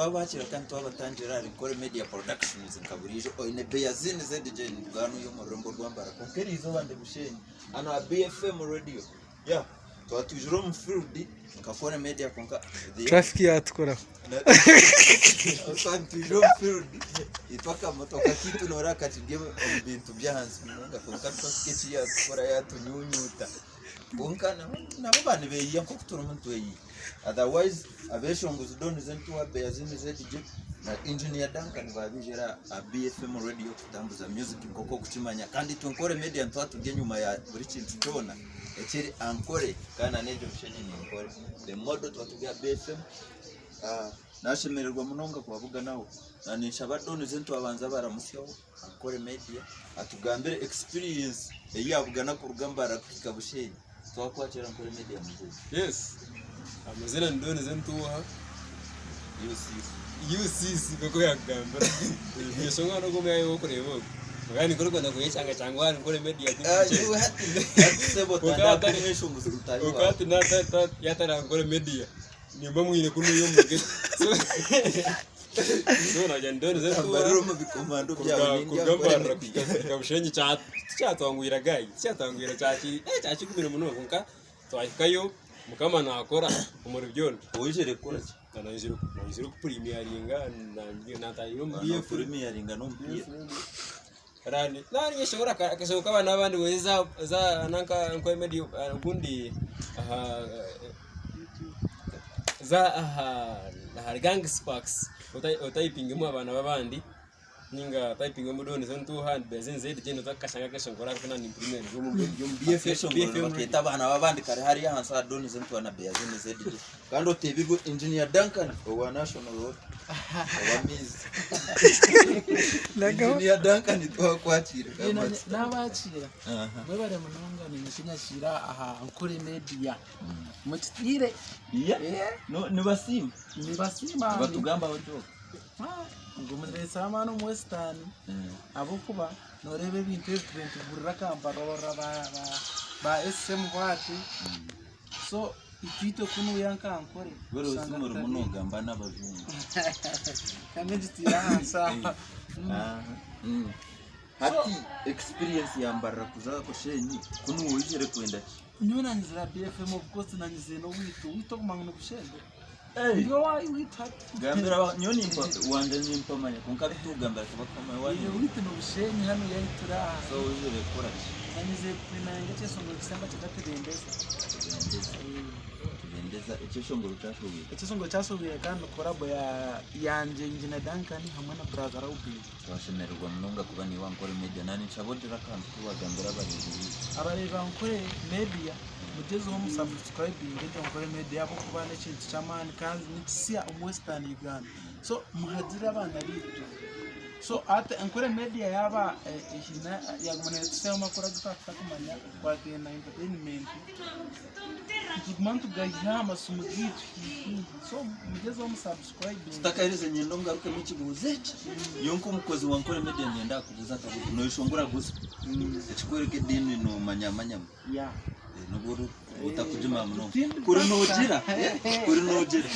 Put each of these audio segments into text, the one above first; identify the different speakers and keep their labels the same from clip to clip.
Speaker 1: Twabaakira kandi twabatangira ahari Nkore Media Productions nka buriijo oine Beyazini ZJ nibwana oyo omu rurembo rwa Mbarara kwonka eriizooba ndi Bushenyi hanu aha BFM Radio yeah twaba twijire omu field nka Kore Media kwonka the
Speaker 2: Traffic yatukoraho.
Speaker 1: Twaba nitwija omu field itwe akamotoka kaitu noreeba kakiri omu bintu by'ahansi munonga kwonka traffic eki yatukora yatunyunyuta kwonka nabo ba nibeeyiya nk'oku turimu nitweyiya. Otherwise abeshongozi Don Zentuwa, Beyazini ZJ na Engineer Duncan babaijire aha BFM Radio kutambuza music nk'oku okukimanya kandi itwe Nkore Media nituba turi enyuma ya buri kintu kyona ekiri Ankore kandi na n'egyo Bushenyi ni Nkore. The model tuba turi aha BFM. Ah, nashemererwa munonga kubabuganaho na ninshaba Don Zentuwa abanze abaramusyeho Ankore Media atugambire experience ei yabugana kuruga Mbarara kuhika Bushenyi. Twakwakira Ankore Media muzeeyi.
Speaker 3: Yes. Amazina ni Don Zentuuha.
Speaker 1: UCC.
Speaker 3: UCC nk'oku yakugambira. Nyeso omwana ogwo omwe wokureeba ogwo. Mugani nikwo orikwenda kuyekyanga kyangwa ahari Nkore Media
Speaker 1: Ah, iwe hati hati sebo
Speaker 3: Kwonka
Speaker 1: tandika
Speaker 3: atari-
Speaker 1: kumweshongoza mutaahi
Speaker 3: Kwonka
Speaker 1: waawe.
Speaker 3: hati nata- ta- yatari aha Nkore Media nimba mwine kunuya omu mugezi. So so nagira ni Don Zentuuha.
Speaker 1: Ambarira omu bikomando byawe
Speaker 3: Kuruga
Speaker 1: nindya
Speaker 3: kuruga
Speaker 1: Nkore
Speaker 3: Mbarara
Speaker 1: Media.
Speaker 3: kuhika Bushenyi kya tikyatwangwira guy tikyatwangwira kyaki eh kyakigumire munonga kwonka twahikayo Mukama nakora omuri byona.
Speaker 1: Oijire kukora ki?
Speaker 3: Naizire naizire kupurimiyaringa natahire omu
Speaker 1: Wano
Speaker 3: BFM.
Speaker 1: purimiyaringa n'omu BFM.
Speaker 3: Rani nani nshobora akashoboka abana abandi we za za nanka Nkore Media ogundi aha za aha ahari Gang Sparks otayipingemu abaana b'abandi ninga otayipingemu Don Zentuha and Bezen ZJ noza kukashanga akeshongoro ako nani improvement omu BFM
Speaker 1: Akeshongoro nibakeeta abaana b'abandi kari hariya ahansi aha Don Zentuha na Beazini ZJ. Kandi oteebirwe Engineer Duncan owa National Water owa maizi. Engineer Duncan twakwakira.
Speaker 4: Nabakiira mwebare munonga ninyeshenyakira aha Nkore Media mututiire.
Speaker 1: Nibasiima.
Speaker 4: Nibasiima.
Speaker 1: Nibatugambaho ki?
Speaker 4: Ngu mureetsire amaani omu Western ahabw'okuba nooreeba ebintu ebi tubaire nitubigurira Kampala orora ba SM bati so itwe kunuya nka Ankole
Speaker 1: Buri osi murimu nogamba n'abajungu.
Speaker 4: Kambe ngitiire ahansi aha.
Speaker 1: Hati experience ya Mbarara kuza Bushenyi kunu oizire kwenda ki?
Speaker 4: Nyowe nanyizire aha BFM of course nanyizire n'owaitu, owaitu oguma ngu ni Bushenge. Niwe owaitu hati.
Speaker 1: Gambira aba- nyowe nimpa wanje nimpamanya kwonka abu tugambira tibakuhamanya
Speaker 4: Oyo owaitu ni Bushenyi hanu yaitura aha.
Speaker 1: So oizire kukora ki?
Speaker 4: Nanyizire kupurimaringa ekyeshongoro kisemba kyetwa Tebembeza.
Speaker 1: Tebembeza. Tebembeza ekyeshongoro kyashohwire.
Speaker 4: Ekyeshongoro kyashohwire kandi collabo ya yangye Engineer Duncan hamwe na Brother Reuben.
Speaker 1: Twashemererwa munonga kuba naiwe Ankole Media. Naanye nshaba ogire akantu ku wagambira abareebi baitu.
Speaker 4: Abareebi ba Ankole Media mugyezeho mu subscribinge egyo Ankole Media ahabw'okuba n'ekintu ky'amaani kandi nikisya omu Western Uganda. So muhagire abaana baitu. So hati Ankole Media yaaba ehine yaguma neetuhitsyaho amakuru agu twaba tutakumanya okukwataine na entertainment, nituguma nitugaiha aha masimu gaitu haihi. So mugyezeho mu subscribinge.
Speaker 1: Tutakaherize niinyenda ongarukemu ekibuuzo eki. Nyowe nk'omukozi wa Ankole Media niinyenda kukubuuza akabuuzo. Nooyeshongora gospel, ekikworeka ediini noomanyamanyamu.
Speaker 4: Yeah.
Speaker 1: N'obu ori otakugimanya munonga.
Speaker 4: Tindi
Speaker 1: Kuri
Speaker 4: pastor.
Speaker 1: noogira, kuri noogira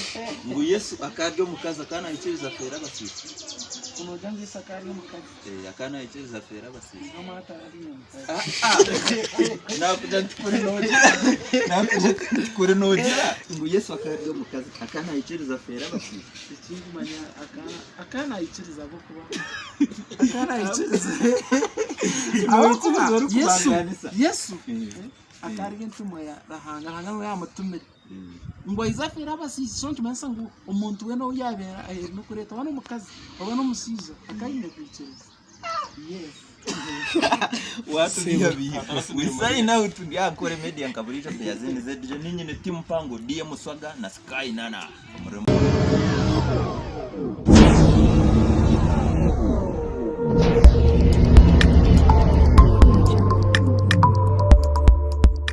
Speaker 1: ngu Yesu akarya omukazi akaba naikiriza afeere abasiisi.
Speaker 4: Kunogira ngu Yesu akarya omukazi.
Speaker 1: Eh, akaba naikiriza afeere abasiisi.
Speaker 4: N'omwe atarariire omukazi.
Speaker 1: Ah, ah. Nakugira nti kuri noogira, nakugira nti kuri noogira ngu Yesu akarya omukazi akaba naikiriza afeere abasiisi.
Speaker 4: Ekinkumanya aka- akaba naikiriza ahabw'okuba akaba naikiriza ahabw'okuba
Speaker 1: Noikiriza
Speaker 4: Yesu
Speaker 1: orikubangaanisa.
Speaker 4: Yesu akaba ari entumwa ya Ruhanga, Ruhanga niwe yaamutumire ngu aije afeere abasiisi. So nikimanyisa ngu omuntu weena ou yaabaire aine kureeta oba n'omukazi oba n'omushaija akaba aine kwikiriza. Yes.
Speaker 1: Watubihabiha. We sign out ndi Ankole Media nka buriijo Beyazini ZJ ninyine Team Mpango DM Swaga na Sky Nana. Omurimo.